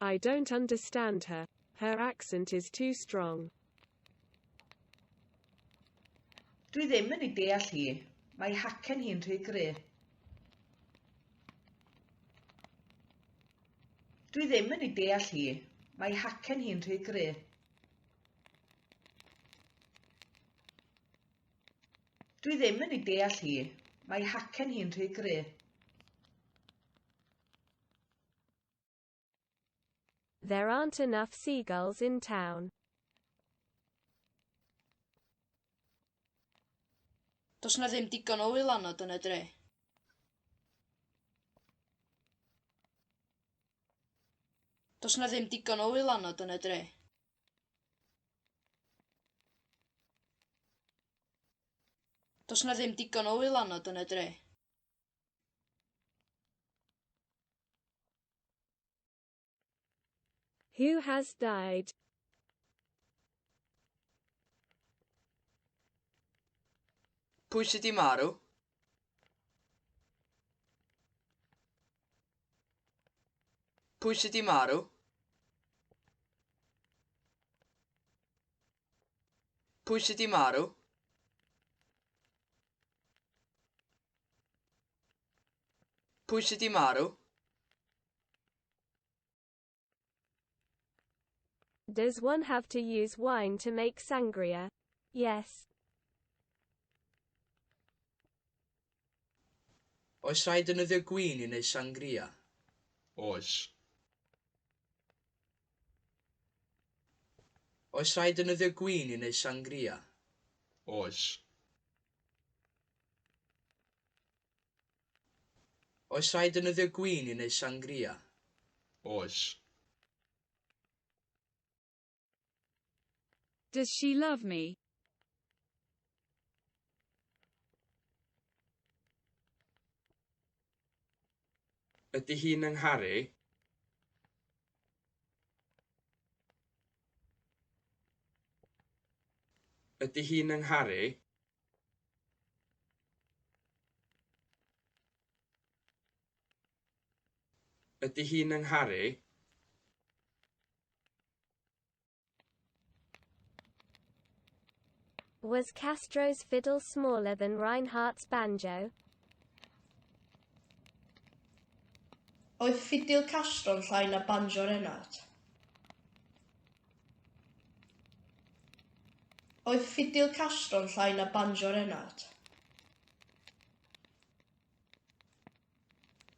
I don't understand her. Her accent is too strong. Dwi ddim yn ei deall hi. Mae hacen hi'n rhy gry. Dwi ddim yn ei deall hi. Mae hacen hi'n rhy gry. Dwi ddim yn ei deall hi. Mae hacen hi'n rhy gry. There aren't enough seagulls in town. Does 'na ddim digon o wylanod yn y dre. Does 'na ddim digon o wylanod yn y dre. Does 'na ddim digon o wylanod yn y dre. Who has died? Pwy sydd 'di marw? Pwy sydd 'di marw? Pwy sydd 'di marw? Pwy sydd 'di marw? Does one have to use wine to make sangria? Yes. Oes rhaid defnyddio gwin i wneud sangria? Oes. Oes rhaid defnyddio gwin i wneud sangria? Oes. Oes rhaid defnyddio gwin i wneud sangria? Oes. Does she love me? Ydy hi'n 'y ngharu? Ydy hi'n 'y ngharu? Ydy hi'n 'y ngharu? Was Castro's fiddle smaller than Reinhardt's banjo? Oedd ffidil Castro'n llai na banjo Reinhardt? Oedd ffidil Castro'n llai na banjo Reinhardt?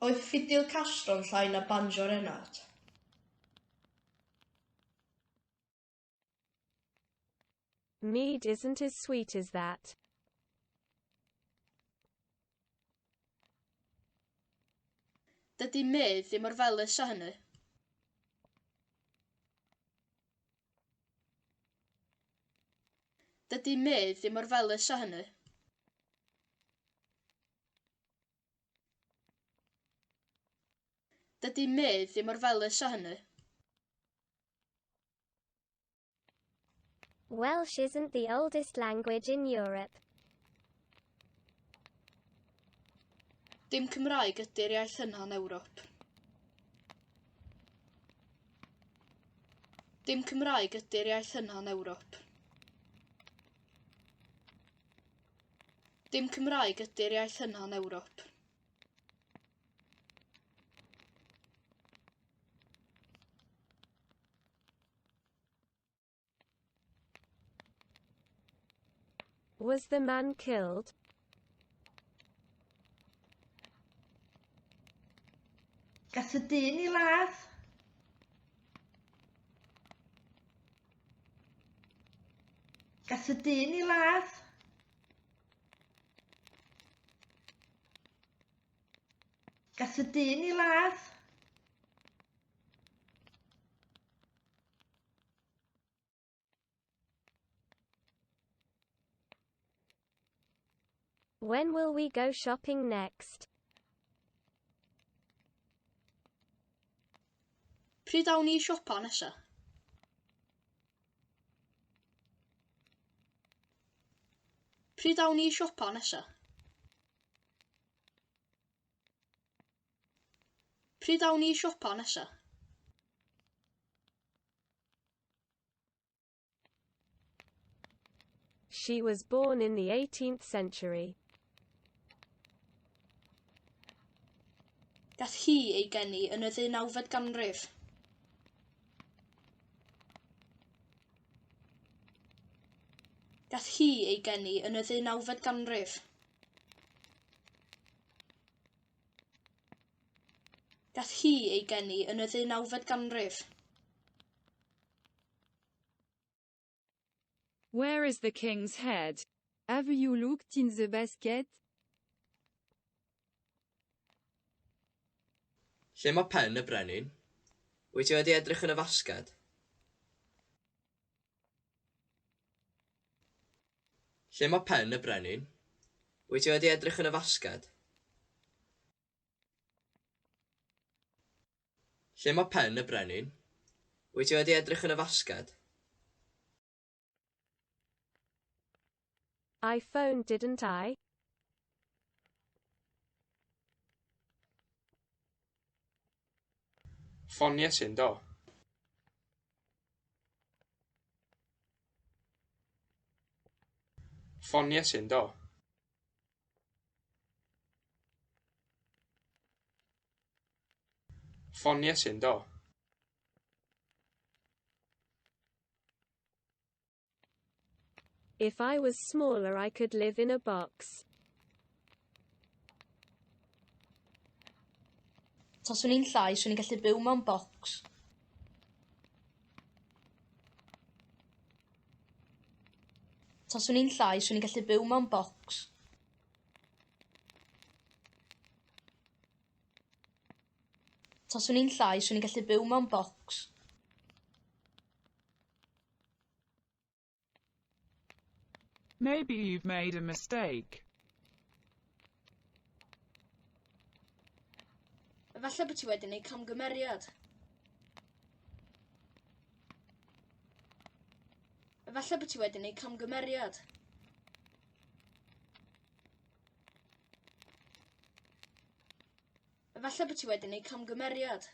Oedd ffidil Castro'n llai na banjo Reinhardt? Mead isn't as sweet as that. Dydy medd ddim mor felys â hynny. Dydy medd ddim mor felys â hynny. Dydy medd ddim mor felys â hynny. Welsh isn't the oldest language in Europe. Dim Cymraeg ydy'r iaith hynaf yn Ewrop. Dim Cymraeg ydy'r iaith hynaf yn Ewrop. Dim Cymraeg ydy'r iaith hynaf yn Ewrop. Was the man killed? Gath y dyn ei ladd? Gath y dyn ei ladd? Gath y dyn ei ladd? When will we go shopping next? Pryd awn ni i siopa nesa? Pryd awn ni i siopa nesa? Pryd awn ni i siopa nesa? She was born in the 18th century. Gath hi ei geni yn y ddeunawfed ganrif. Gath hi ei geni yn y ddeunawfed ganrif. Gath hi ei geni yn y ddeunawfed ganrif. Where is the king's head? Have you looked in the basket? Lle mae pen y brenin? Wyt ti wedi edrych yn y fasged? Lle mae pen y brenin? Wyt ti wedi edrych yn y fasged? Lle mae pen y brenin? Wyt ti wedi edrych yn y fasged? I phoned, didn't I? Ffoniais i, yndo? Ffoniais i, yndo? Ffoniais i, yndo? If I was smaller I could live in a box. Taswn i'n llai, 'swn i'n gallu byw mewn bocs. Taswn i'n llai, 'swn i'n gallu byw mewn bocs. Taswn i'n llai, 'swn i'n gallu byw mewn bocs. Maybe you've made a mistake. Efallai bod ti wedi gwneud camgymeriad. Efallai bod ti wedi gwneud camgymeriad. Efallai bod ti wedi gwneud camgymeriad.